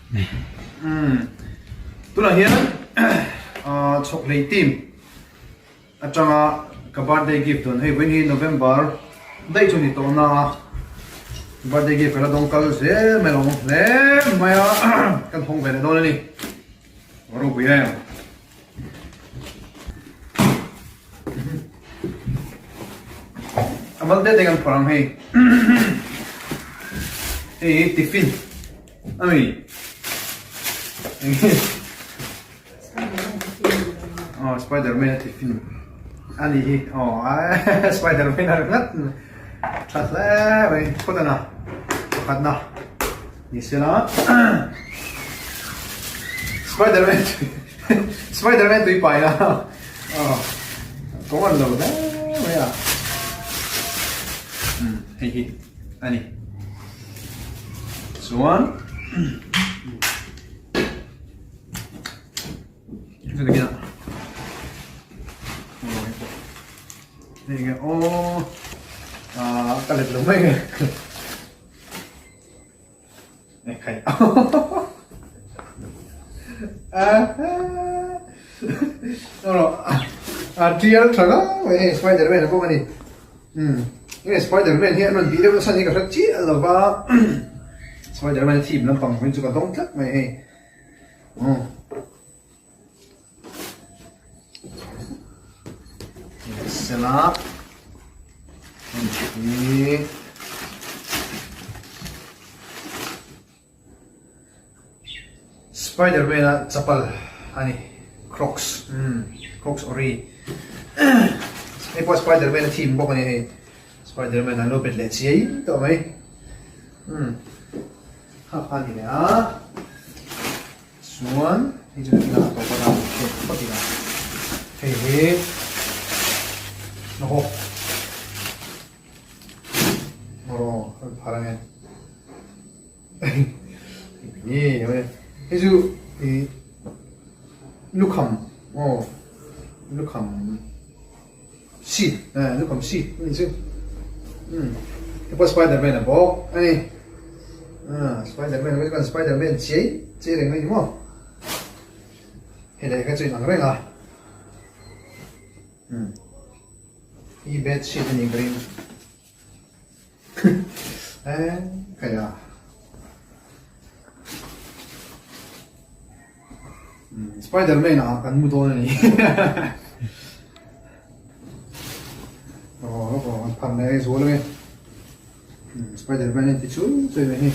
Umm tunah hian chhawkhlei team atanga ka birthday gift dawn hei vawiin hi November daih chu ni tawh na a birthday gift ka la dawng kal zel mai lo hle mai a kan hawng ve leh dawn a ni ropui em. A mal te te kan phawrh ang hei. Hei hi tiffin a mi. Oh, Spider-Man a tiffin. Ani hi. Oh, Spider-Man a ngat. Tha hle mai. Khawtana. Pakhatna. Ni sela. Spider-Man Spider-Man tui pai na. Oh. Kawng an lo hle mai a. Hmm, hei hi ani. Chuan Hei nge aw ah ka let lo mai nge. A tial tha ngau mai hei Spiderman a bawk a ni. Umm hei Spiderman hi an rawn tih deuh nasa ni ka hre chiah lo va Spiderman a theme lampang hming chu ka dawng tlat mai hei. Umm. Sela hi Spiderman a chapal a ni Crocs umm Crocs ori hei pawh Spiderman a theme bawk a ni hei Spiderman an lo bet leh chiai tawh mai umm kha kha a ni leh a. Chuan hei chu ila a tawp a dah hriat phawt ila hei hi aw aw kan phar ange ni hei chu ih lukham aw lukham seat eh lukham seat a ni chu umm hei pawh spiderman a bawk a ni ah spiderman a chuan spiderman chiai chiai reng mai ni maw hei leh kha chu inang reng a umm hi bed sheet a ni ka ring eh hei a Spiderman ah kan mu dawn a ni. Aw an phar mai zual ange. Spiderman an ti chu chu mai hi.